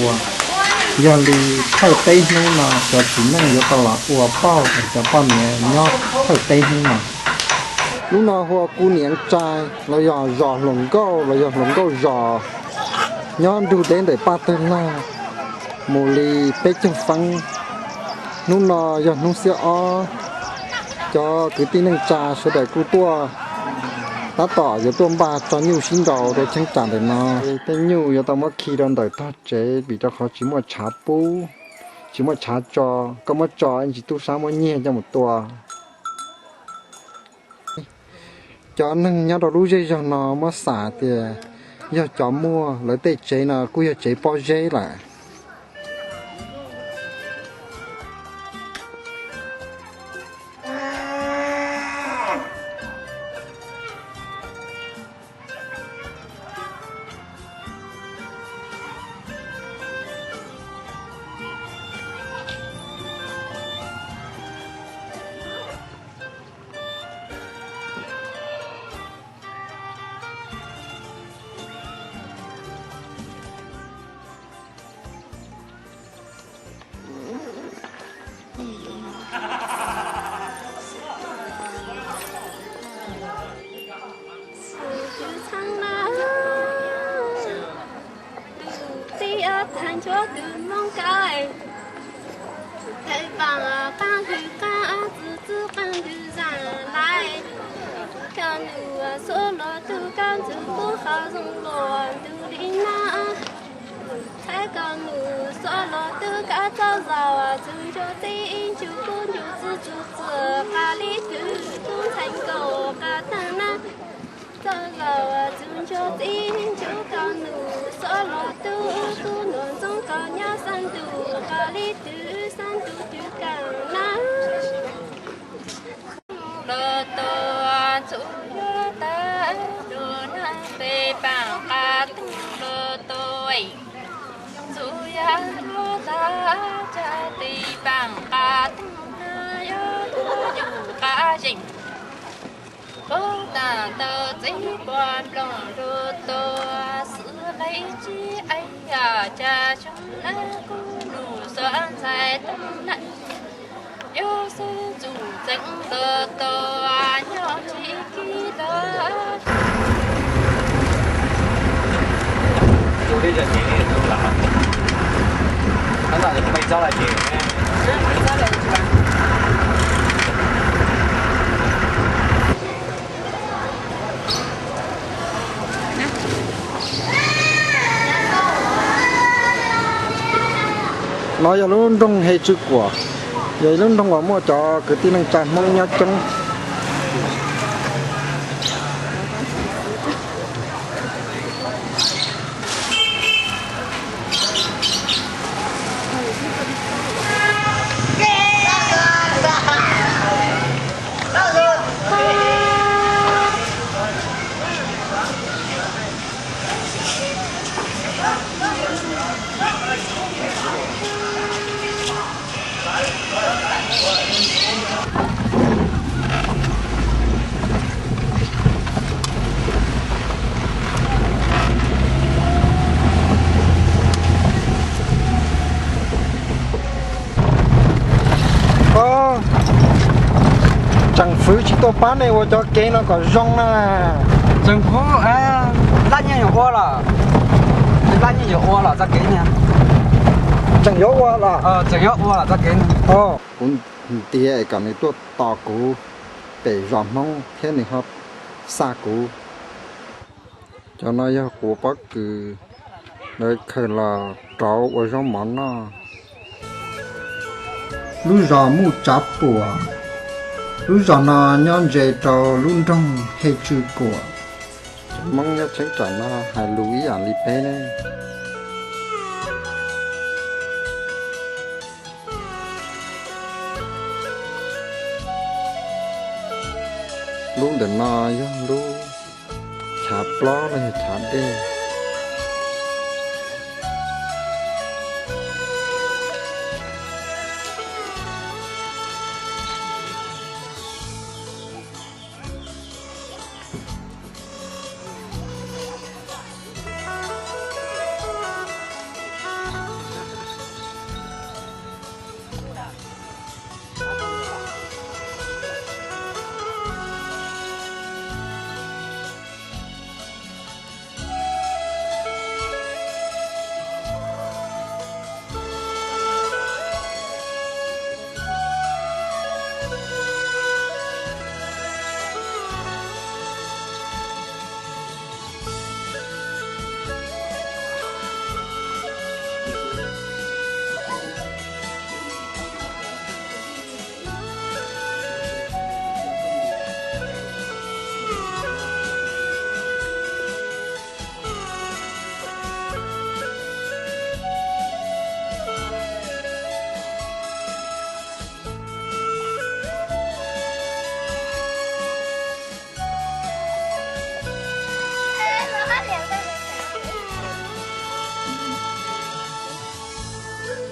ua. Yog li thawj peb hnub no cov txiv neej yuav tau los ua pauj cov poj niam nyob thawj peb hnub no. Lub no hu ua kuv niam tsa los yog zos hluas nkauj los yog hluas nkauj zos nyob nrug deb ntawm Paj Tawg Laj mus li peb caug feeb. Hnub no yog hnub xiab ob, cov kwv tij neej tsa sawv daws kuj tuaj tab tom yuav tuaj npaj tso nyuj sib nraus rau cheeb tsam ntawm no. Tej nyuj yuav tau muab khi rau ntawm tog tsev vim rau qhov tsis muaj tshav pub, tsis muaj tshav tso. Koj muab tso ib ntsis tub sab muab nyiag coj mus tua. Cov neeg nyob rau lub zej zog no muab xam tias yog cov muaj, lawv tej tsev no kuj yog tsev pob zeb lawm. Txhua txhua txheej na, tus txiv tag nrho tus Hmoob Kauj, thaij paab qaab ntug qaab txwv txwv qaab ntug zaam lais, koj nus xuav los tug koj ntxug kub qhov zoo luag ntug li na. Thaij koj nus xuav los tug koj txoj zaum txug ntsuag txij ntsuag kub ntsuag txwv txwv txwv qab li tug tub ntxhais nkaus qab taag na. Txoj zaum txug ntsuag txij ntsuag koj nus xuav los tug kub nus ntxoov koj nyob xab ntus qab li tug xab ntus tug kaam na. Los tau txug yuav tag rua nag peb paam qab tug los tau, txug yuav tag tsa ti paam qab tug na yuav tug yug qab zeem. Puab taam tau txiv puag nplooj rua tau xwb qe tsib ev yog tsa xyoo na kuv nus xuav ntxhais tau na. Yuav xwb txug txeev los tau nyob tsis kis los. No yog lub nroog He Tsw Kuam, yog ib lub nroog uas muaj cov kwv tij neej tsa Hmoob nyob coob. Os, tseem fwv tsis tuaj pab nej ua cov kev no kom zoo na. Tseem fwv, laj nyiaj yuav ua los, laj nyiaj yuav ua los txoj kev niag. Tseem yuav ua los? Tseem yuav ua los txoj kev niag. Kuv ntiav kom nws tuaj tos kuv pem zos Hmoob thiab nws ho xa kuv. Cov no yog quav pob kws lawv khaws los rauv ua zaub mov noj. Lub zos Muj Tsav Puam, lub zos no nyob ntse rau lub nroog Hej Tswj Kuam. Cov Hmoob nyob cheeb tsam no hais lus ib yam li peb ne. Lub ntawm no yog lub chav plob los yog chav dej.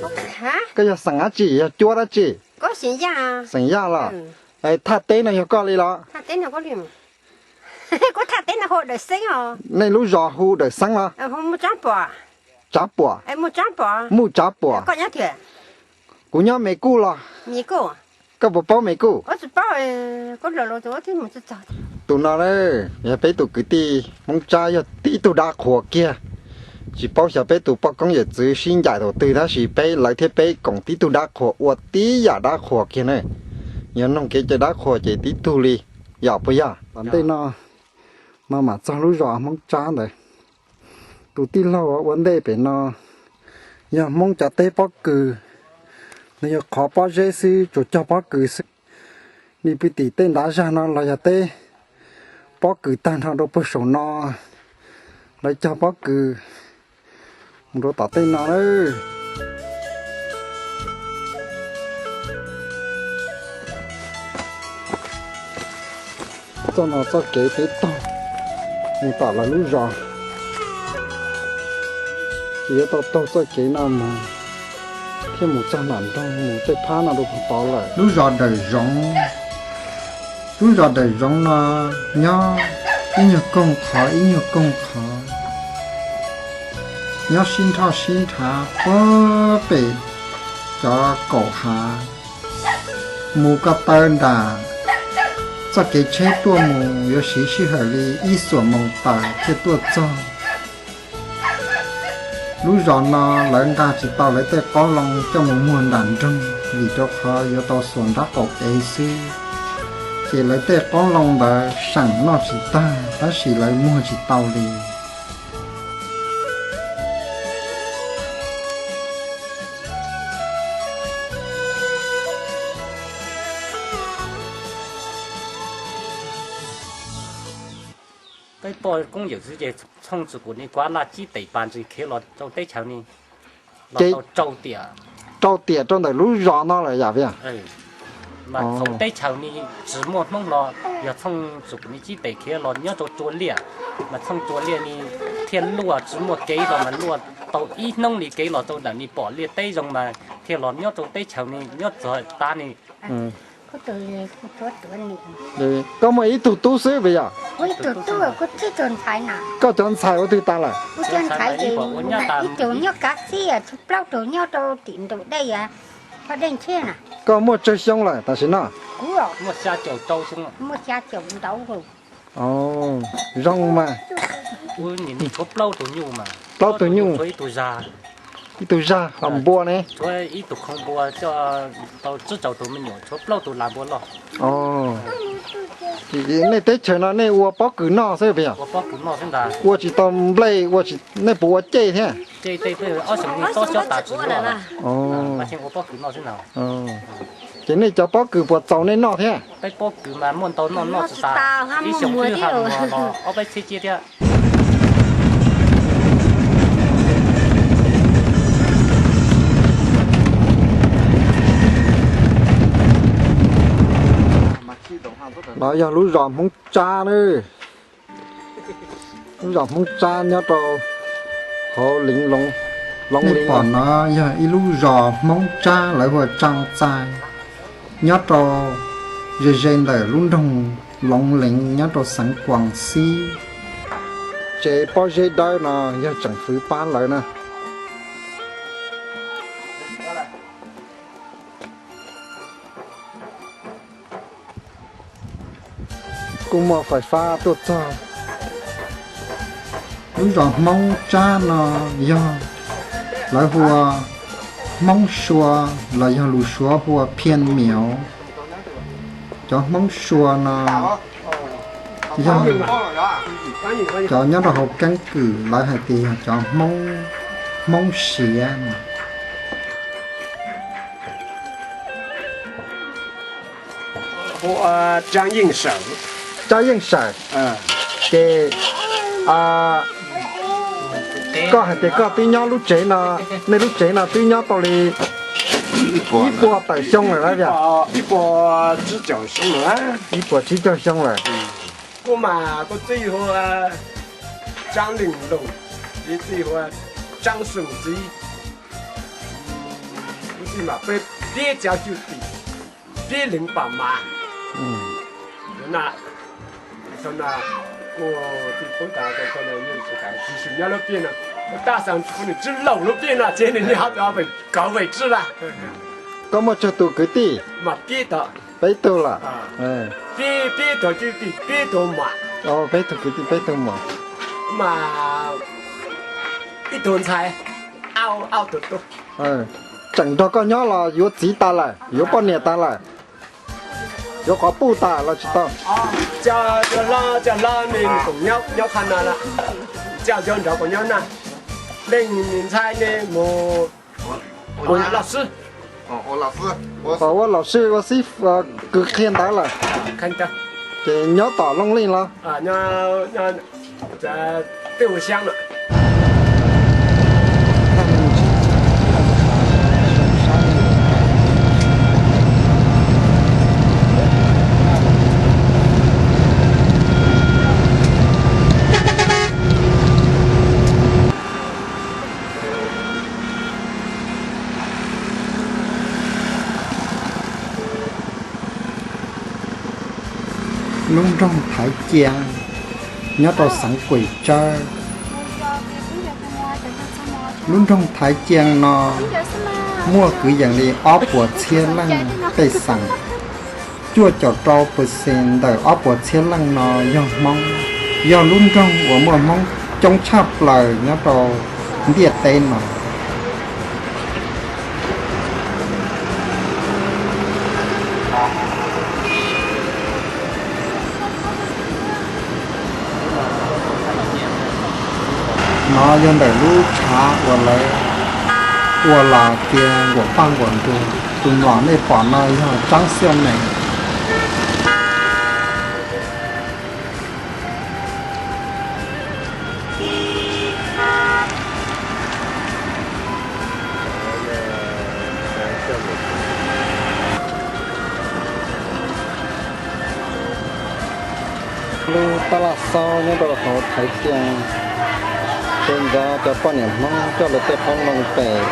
Koj yog xeem dab tsi, yog cuab dab tsi? Xeem Yaj los? Thaj teb no yog koj li los? Nej lub zos hu Dawm Xeeb los? Tsav Puam. Muj Tsav Puam. Kuv nyob Me Kuj los? Koj puas paub Me Kuj? Tus no yog peb tus kwv tij Hmoob Tsab, yog tib tug dab qhuas kiag. Tsis paub xyov peb tus poj koob yawm txwv sib ncaim thaum twg tab sis peb, lawv thiab peb koom tib tug dab qhuas ua tib yam dab qhuas kiag na. Yog noog kev cai dab qhuas ces tib tug li, yog puas yog? Tom ntej no mas mam txog lub zos Hmoob Tsab ntawd. Tus tij laug ua ntej pem no yog Hmoob cov teb pob kws, nws yog qhov pob zeb xwb, tsuas cog pob kws xwb. Nim pw tim tej ntav zag no los yog teb pob kws tag nrho rau puag saum no, lawv cog pob kws mus rau tom tej no na. Txoj no txoj kev peb taug mus tom lawv lub zos, ces yuav tau taug txoj kev no mus thiaj mus txog nram nroog mus tej phab no rau puag tod lawm. Lub zos Dawm Zoov, lub zos Dawm Zoov no nyob ib nyuag koog qhov ib nyuag koog qhov, nyob sib nrhoj sib nrhav puag pem cov kaum hav. Mus ko taw nram txoj kev tsheb tuaj mus yuav siv sij hawm li ib xuam moos tawm thiaj tuaj txog. Lub zos no lawv nqa tsis tau lawv tej qoob loo coj mus muag nram nroog vim rau qhov yuav tau xuas nrab qaum ev xwb, ces lawv tej qoob loo ntawd seem noj tsis tag tab sis lawv muag tsis tau li. Peb poj koob yawm txwv ces txhooj txwm kuv ni kuav laj tsib tes pas ntsis khiav los rau teb chaws ni, los tau rau tiam, rau tiam rau ntawm lub zos no lawm yam. Mas txhooj teb chaws ni tsis muaj Hmoob los yog txhooj txwm kuv ni tsib tes khiav los nyob rau Tsua Liaj, mas txhooj Tsua Liaj ni thiaj luaj tsis muaj kev los mas luaj tau ib hnub li kev los rau ntawm ni pom liaj teb zoo mas thiaj los nyob rau teb chaws ni nyob txog tav ni. Koj muaj ib tug tub xwb puas yog? Koj cov ntxhais ua twg tas lawm? Ib tug nyob kav txij, tshuav plaub tug nyob rau tim ntug dej, dej ntshiab na. Koj muaj tsawg xyoo lawm tam sim no? Muaj xya caum ntau. Zoo mas. Plaub tug nyuj, ib tug zag, ho npua ne? Ib tug khoo npua coj tau tsib rau tus me nyuam, tshuav plaub tug las npua loj. Nej teb chaws no nej ua pob kws noj xwb puas yog? Ua tsis tau nplej, nej puas ua cej thiab? Ces nej cov pob kws puas txaus nej noj thiab? Peb pob kws mas muaj ntau noj noj tsis tas, ib xyoo twb ha muag los ob peb txhiab ciab thiab. No yog lub zos Hmoob Tsab na. Lub zos Hmoob Tsab nyob rau hauv Loov Lev no yog ib lub zos Hmoob Tsab lawv hu ua Tsaa Txais, nyob rau ze ze ntawm lub nroog Loov Lev nyob rau xeev Kuas Xib. Tsev pob zeb dawb no yog tseem fwv pab lawv na. Kuj muaj fais fab tuaj txog. Lub zos Hmoob Tsab no yog lawv hu ua Hmoob Sua los yog lus Suav hu ua Phiaj Miav. Cov Hmoob Sua no yog cov nyob rau hauv keeb kwm lawv hais tias yog cov Hmoob, Hmoob Siav. Tsab Yeej Sawm. Ces koj hais tias koj twb nyob lub tsev no, nej lub tsev no twb nyob tau li ib puas tawm xyoo lawm los? Ib puas tsib caug xyoo lawm. Kuv mas kuv txij hu ua Tsaab Leej Looj, txiv txij hu ua Tsaab Xeem Txiv. Tij mas peb peb cov cwj tim, peb leeg pam mas. Na, txog na, kuv tij poob tas txog na yeej tsis tas tsis nyob lub pej no, tab xav nws tsis laus lub pej no ces nws nyob tau kauv vej tsib lawm. Koj muaj tsawg tus kwv tij? Mas peb tog, peb tug lawm. Peb, peb tug kwv tij peb tug muam. Peb tug kwv tij peb tug muam. Mas ib tug ntxhais, au, au tug tub. Tseem nrog koj nyob los yuav txiv tas lawm, yuav poj niam tas lawm, yuav qhov puj tas los tsis tau? Cov hlob, cov hlob ne koom nyob qhov no lawm, cov nrog koom nyob na, leej ntxhais ne mus ua loj xwb, ua loj xwb ua xib, kwv qhia ntawv lawm, ces nyob tom Looj Lij los? Lub nroog Thaiv Cia nyob rau xeev Kuam Tsawb. Lub nroog Thaiv Cia no muaj kwv yees li ob puas txhiab leej pej xeem. Cuaj caum rau percent ntawm ob puas txhiab leej no yog Hmoob, yog lub nroog uas muaj Hmoob coob tshaj plaws nyob rau ntiaj teb no. No yog ntawm lub tshav uas lawv ua los cia nkuam paj nkuam nruas. Tus mlom nej pom no yog Tsaab Xiaj Meem. Lub tab laj xaub nyob rau hauv Thaiv Cia, ces ntxov cov poj niam Hmoob coj lawv tej qoob loo pem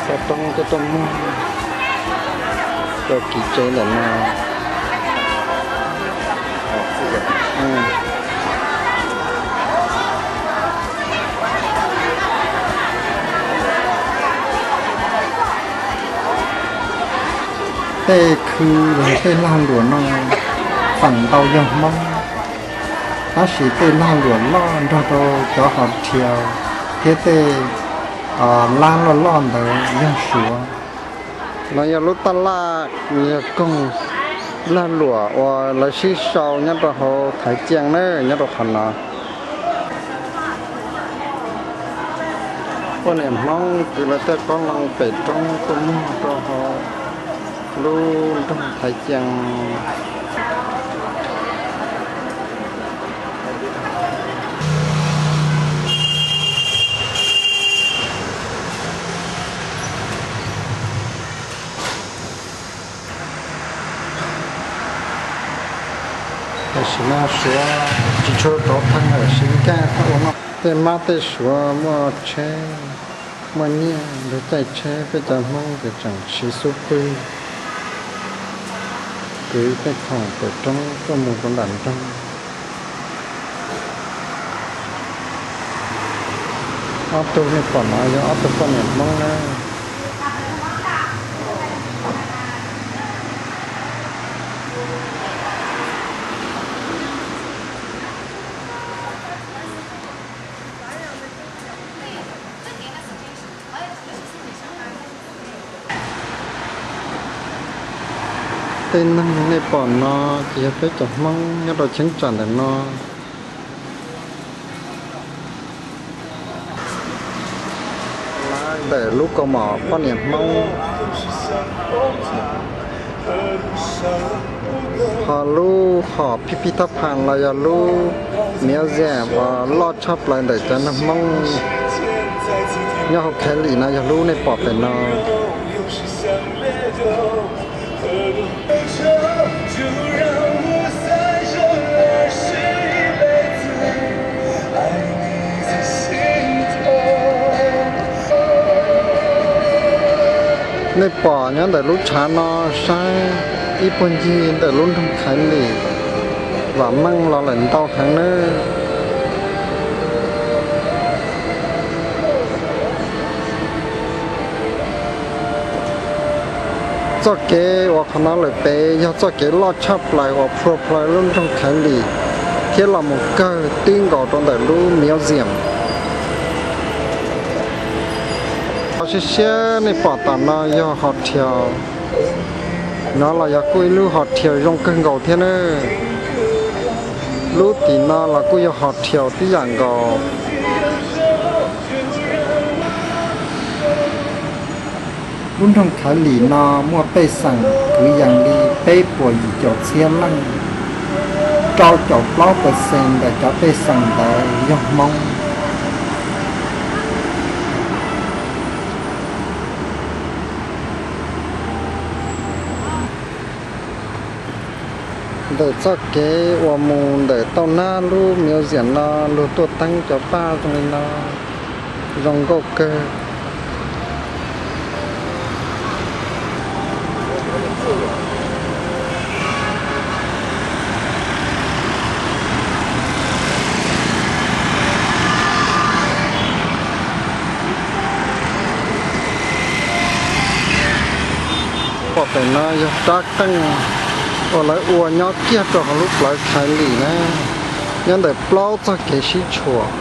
toj roob tuaj tuaj muag rau kev tsev ntawm no. Tej khw los tej lag luam no feem ntau yog Hmoob, tab sis tej lag luam loj nrog rau cov hos rhiav thiab tej lab loj loj ntawd yog Suav. No yog lub taj laj, yog koog lag luam uas lawv sib sau nyob rau hauv Thaiv Cia na, nyob rau qhov no. Poj niam Hmoob kwv lawv tej qoob loo pem roob tuaj muag rau hauv lub nroog Thaiv Cia. Tam sim no Suav tsis tshua rauv theej lawm, siv nkaaj ua no. Tej mab tej suav muaj tsheb, muaj nyiaj, ntug caij tsheb, peb cov Hmoob ces tseem siv xub pwg kwv tej khoom pem roob tuaj mus rau nram nroog. Ob tug nej pom no yog ob tug poj niam Hmoob na. Tej neeg nej pom no ces yog peb cov Hmoob nyob rau cheeb tsam ntawm no. Ntawm lub kaus mom poj niam Hmoob, ho lub hom phij phij thab phas los yog lub museum uas loj tshaj plaws ntawm cov neeg Hmoob nyob hauv Khais Lim no yog lub nej pom pem no. Nej pom nyob ntawm lub tshav no saib ib puag ncig ntawm lub nroog Khaiv Lim, vam meej los lawm ntau heev nawb. Txoj kev uas qhov no lawm pem yog txoj kev loj tshaj plaws uas plhuav plaws lub nroog Khaiv Lim thiab los mus kawg tib nkaus rau ntawm lub museum. Qhov siab siab nej pom tom no yog hotel. No los yog kuj ib lub hotel zoo kawg nkaus thiab na. Lub tim no los kuj yog hotel tib yam nkaus. Lub nroog Khaiv Lim no muaj pej xeem kwv yees li peb puas yim caum txhiab leej, rau caum plaub percent ntawm cov pej xeem ntawd yog Hmoob. Ntawm txoj kev uas mus ntawm tau nab lub museum no luag tuaj teeb cov paj zoo li no, zoo nkauj kawg. Pom pem no yog rab qeej uas lawv ua nyob kiag rau hauv lub plawv Khaiv Lim na, nyob ntawm plaub txoj kev sib tshuam.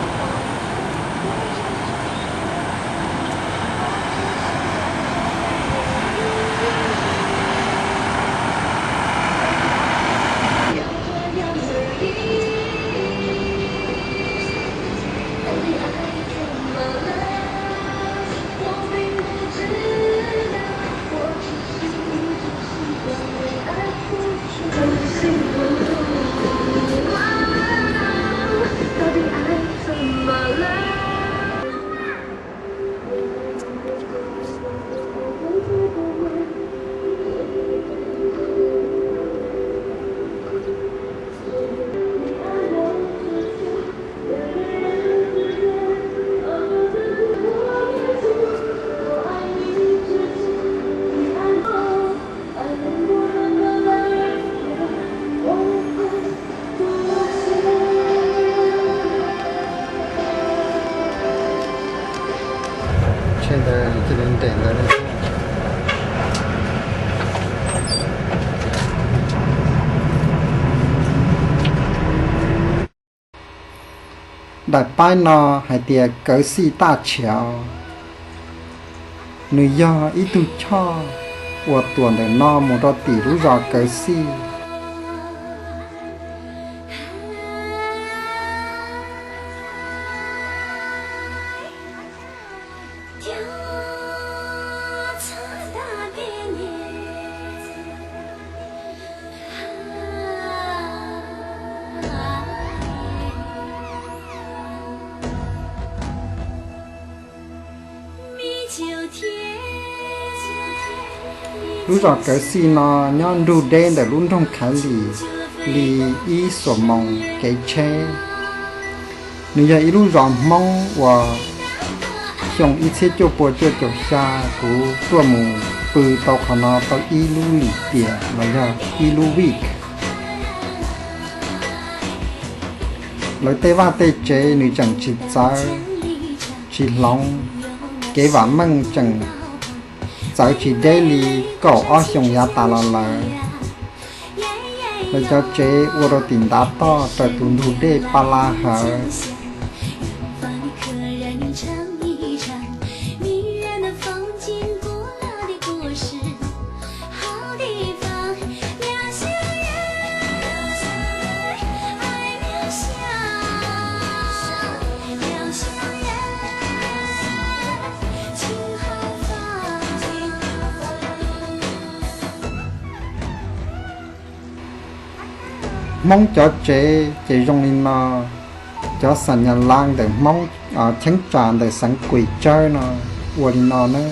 Daim paib no hais tias Kawv Xij Taj Tshiav, nws yog ib tug choj uas tuam ntawm no mus rau tim lub zos Kawv Xij. Lub zos Kawv Xij no nyob nrug deb ntawm lub nroog Khaiv Lim li ib xuab moos kev tsheb. Nws yog ib lub zos Hmoob uas xyoo ib txhiab cuaj pua cuaj caum xya kuv tuaj mus pw tau qhov no tau ib lub lim tiam los yog ib lub week. Lawv tej vaj tej tsev nws tseem tsis txawv, tsis hloov, kev vam meej tseem txawv tsis deb li kaum ob xyoos yav tas los lawm. Lawv cov tsev ua rau tim ntav toj raws tus ntug dej Pab Lab Hawv. Hmoob cov tsev ces zoo li no, cov xas nyas laj ntawm Hmoob cheeb tsam ntawm xeev Kuim Tsawb no ua li no na.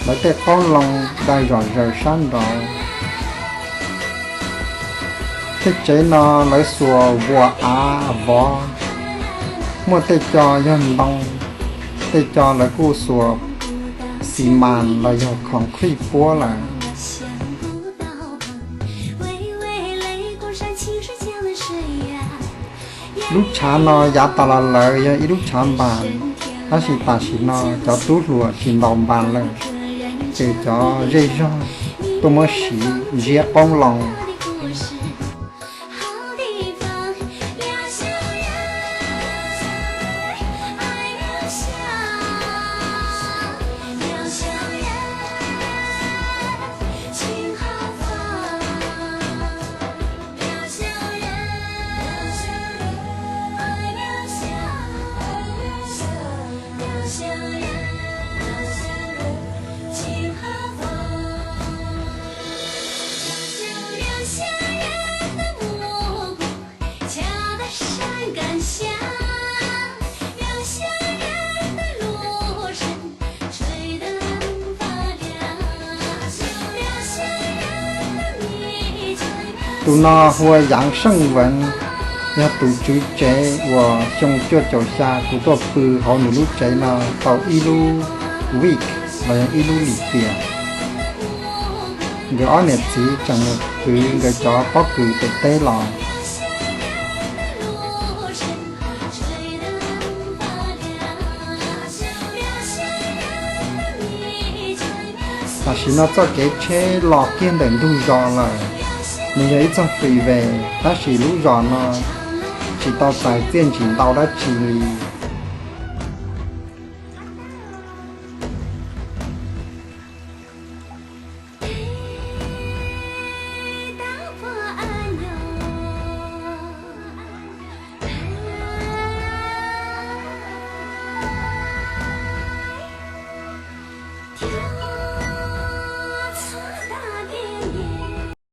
Lawv tej qoob loo dai zom zaws sab nraud. Tej tsev no lawv xuas vuas av vov, muaj tej co yog ntoo, tej co lawv kuj xuas xi mas los yog concrete puab lawm. Lub tshav no yav tas los lawm yog ib lub tshav npas, tab sis tam sim no cov tub hluas tsis ntaus npas lawm, ces cov zej zog tuaj muab siv ziab qoob loo. Tus no hu ua Yaav Seej Veev, yog tus tswv tsev uas xyoo cuaj caum xya kuv tuaj pw hauv nws lub tsev no tau ib lub week los yog ib lub lim tiam. Nkawd ob niam txiv tseem kwv nkawd cov pob kws pem teb los. Tam sim no txoj kev tsheb los kiag ntawm ntug zos lawm. Nws yog ib txoj freeway, tab sis lub zos no tsis tau txais txiaj ntsim ntau dab tsi li.